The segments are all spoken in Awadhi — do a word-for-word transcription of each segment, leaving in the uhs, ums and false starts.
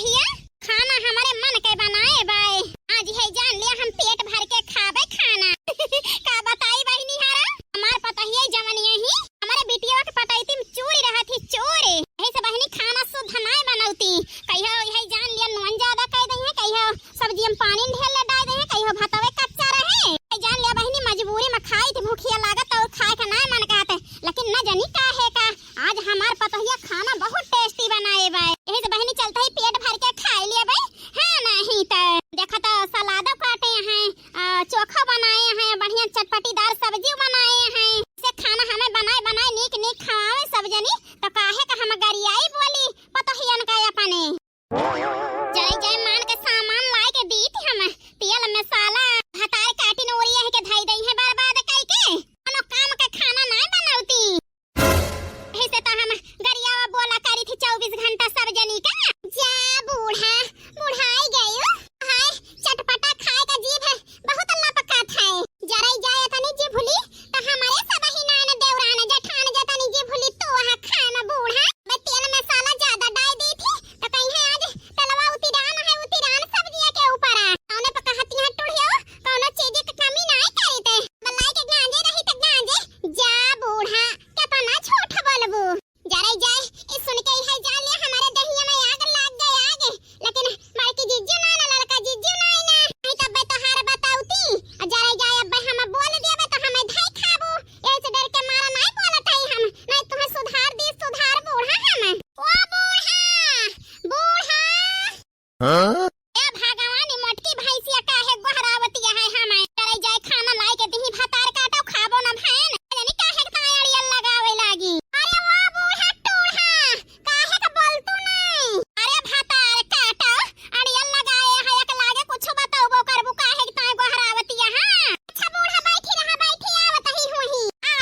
हिया खाना हमरे मन के बनाए बाय। आज है जान लिया हम पेट भर के खाबे खाना। का बताई बहिनी हरा, हमार पतोहिया जवन यही हमरे बिटिया के पतैती में चूरी रहत ही चूरी। यही से बहिनी खाना शुद्ध नाय बनौती। कहियो यही जान लिया नून ज्यादा कह दे है, कहियो सब्जी में पानी ढेर ले डाल दे है, कहियो भतवे कच्चा रहे। यही जान लिया बहिनी मजबूरी में खाई थी, भूखिया लागत और खाए का नाय मन कहते, लेकिन न जानी काहे का आज हमार पतोहिया खाना बहुत tasty बनाए बाय। यही से बहिनी चलते ही पेट भर के खाए लिए बाय। हाँ, नहीं तो देखा तो सलादो काटे हैं, आ, चोखा बनाए हैं, बढ़िया चटपटीदार सब्जी बनाए हैं। से खाना हमें बनाए बनाए नीक नीक खवावे सब जनी, तो काहे का हम गरियाई बोली पतोहियन का अपने। जाए जाए मान के सामान लाए के दी थी हम, तेल मसाला, भतार काटी नोरिया है के धई दई है बर्बाद कई के, कोनो काम के खाना नाय बनौती। यही से तो हम गरियावा बोला करी थी चउबीस घंटा सब जनी का। जा बूढ़ा, बुढ़ाई गयो। हाय, चटपटा खाए का जीभ बहुत लपकत है। जरई जाए तनी जीभुली, तो हमारे सब ही नान देवरान जेठान जतनी जीभुली तो वहाँ खाए में बूढ़ा। मैं तेल मसाला ज्यादा डाल दी थी, तो कहीं है आज तलवा उतिरान है, उतिरान सब्जिया के ऊपर। कौने पे कहती है टुढ़ियो, कौनो चीज के कमी नाय करी ते। मलाई के गांजे रही तो गांजे, जा बूढ़ा, केतना झूठ बोलबू। जरा जाए, ई सुन के इहे जान ले हमारे दहिया में आग लाग गए आग। लेकिन बड़की जिज्जू ना, ना लड़का जिज्जू ना, ना। नहीं तब तोहार बताउती। और जरा जाए, अब हम बोल देबे तो हमें धई खाबू। यही से डर के मारा नहीं बोलत है हम। नहीं तुम्हें सुधार दी, सुधार बूढ़ा हम। ओ बूढ़ा, बूढ़ा। हाँ? ए भगवान, ई मोटकी भैंसिया काहे गोहरावतिया है हमें? करे जाए खाना लाई के दिही भतार काटो खाबो न भैन। जानी काहे के ताई अड़ियल लगावे लागी। अरे वाह बूढ़ा टूढ़ा, काहे के बोलतू नहीं? अरे भतार काटो, अड़ियल लगाए है एक लागे कुछ बताउबो करबू काहे के ताई गोहरावतिया है? अच्छा बूढ़ा बैठी रहा, बैठी आवत ही हुई। आ,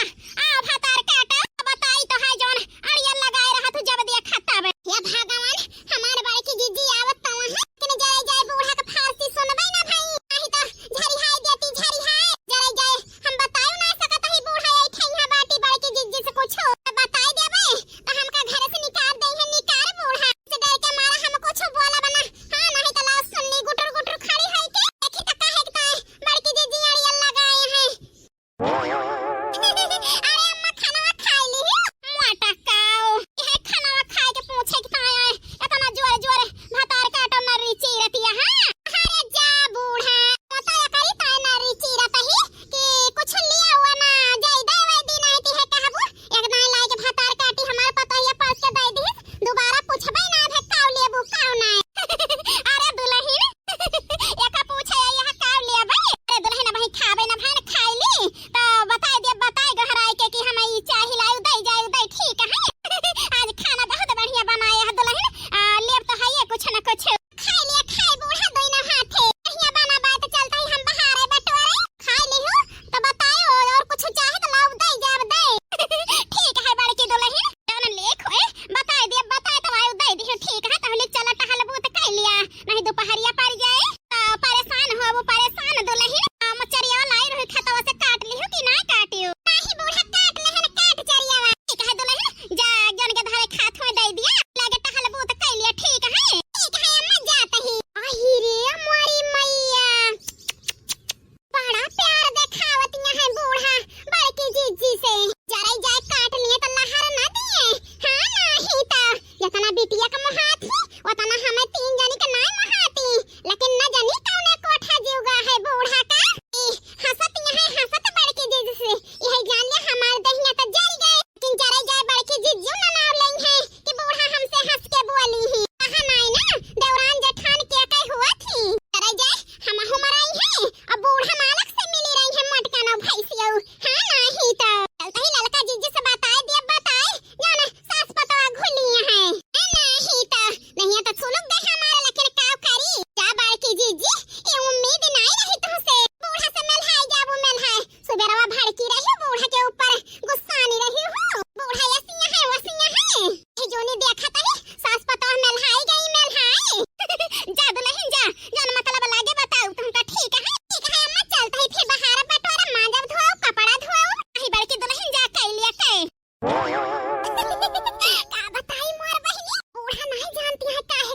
आ भतार काटो, बताई तो है जौन अड़ियल लगाए रहा तू जब देखा तब। हे भगवान, हमार बड़की जिज्जी आवत तवा है, लेकिन जरे जाए बूढ़ा के फारसी सुनबे ना भाई, नहीं तो झरिहाई देती, झरिहाई। जरे जाए, हम बतायो ना सकत ही बूढ़ा, यही ठैया बाटी बड़की जिज्जी से कुछो। तो बताई देबे, तो हमका घर से निकाल दे है, निकाल बूढ़ा। से डर के मारा हम कुछो बोलब ना। हाँ, नहीं तो लाओ सुननी गुटुर गुटुर खड़ी है के। देखी तो काहे के ताई बड़की जिज्जी अड़ियल लगाए हैं। अरे अम्मा, खानवा खाई ली हो? मोटा काऊ, इहे खानवा खाए के पूछे के ताई आए। इतना जोर जोर भतार काटो नर्री चीरतिया, हाँ? अरे जा बूढ़ा, पता या करी ताई नर्री चीरत ही कि कुछ लिया हुआ ना, जाई दे वही दिन आई ती है कहबू, एक दाई लाई के भतार काटी हमार पतोहिया पास के दे दी, दोबारा पूछबे ना भे काऊ लेबू काऊ ना। अरे दुलहिन, एका पूछे, यहाँ का लेबे? अरे दुलहिन, अबहीं खाबे ना भाई, खाई ली, तो बताई दे, बताई गहराई के कि हम ई चाही लाई, उदई जाए, उदई ठीक है। आज खाना बहुत बढ़िया बनाए है दुलहिन, आ, लेब तो है ये कुछ न कुछ। खाई लिया, खाई बूढ़ा दोनों हाथे। बढ़िया बना बात चलता ही हम बहारे बटोरे। खाई ली हूँ, तो बताओ और कुछ चाहे तो लाओ, उदई जाब दे। ठीक है बड़की दुलहिन, जौन लेख होए, बताई दे, बताई तो आयो, दे दिहो, ठीक है, तहले चला टहलबू त कह लिया, नहीं दोपहरिया पड़ जाए, तो परेशान हो, वो परेशान दुलहिन, आ, मचरिया लाई रही खेतवा से काट लिहो कि ना काटियो? नाही बूढ़ा, काट लेहन, काट चरियावा। ठीक है दुलहिन, जा, जौन के धरे खात हुए दे दिया, लगे टहलबू त कह लिया, ठीक है? ठीक है, अम्मा जात ही। आई रे मोरी मैया। बड़ा प्यार देखावतिया है बूढ़ा बड़की जिज्जी से। जरा जाए काट लिए तो लहर ना दिए। हाँ, नाही तो जितना बिटिया का मोहात ही, उतना हमें तीन जनी के नाय मोहाती। लेकिन न जानी कौने कोठा जीवगा है बूढ़ा का। ई हंसत यहाँ हंसत बड़की जिज्जी से। यही जान लिया हमार दहिया तो जल गए। लेकिन जरा जाए बड़की जिज्जी ना नाव लें है कि बूढ़ा हमसे हंस के बोली ही। कहा नाय ना, देवरान जेठान के कई हुआ थी। जरा जाए हम हमारा ही है, अब बूढ़ा मालक से मिली रही है मटकाना भैंसियो। हाँ, नाही तो। चलते ही ललका जिज्जी से बताए दिया, बताए, जाना सास पतवा घुली है। हाँ, नाही तो, नहीं तो सुलग गए हमारा, लेकिन का करी? जा बड़की जिज्जी, ये उम्मीद नहीं रही तुमसे। बूढ़ा से मिलहाई जाबू मिलहाई। सुबेरवा भड़की रही बूढ़ा के ऊपर, गुस्सानी रही हूँ। बूढ़ा ऐसी है, वैसी है। ये जोनी देखा तही, सास पतोह मेलहाई गई, मेलहाई। जा दुलहिन जा, जौन मतलब लागे बताऊ, तुमका ठीक है? ठीक है अम्मा, चलत ही फिर बहार बटोरा, मांजब धोऊ, कपड़ा धोऊ। अही बड़की दुलहिन जा, कई लिया कई। का बताई मोर बहिनी, बूढ़ा नहीं जानती है काहे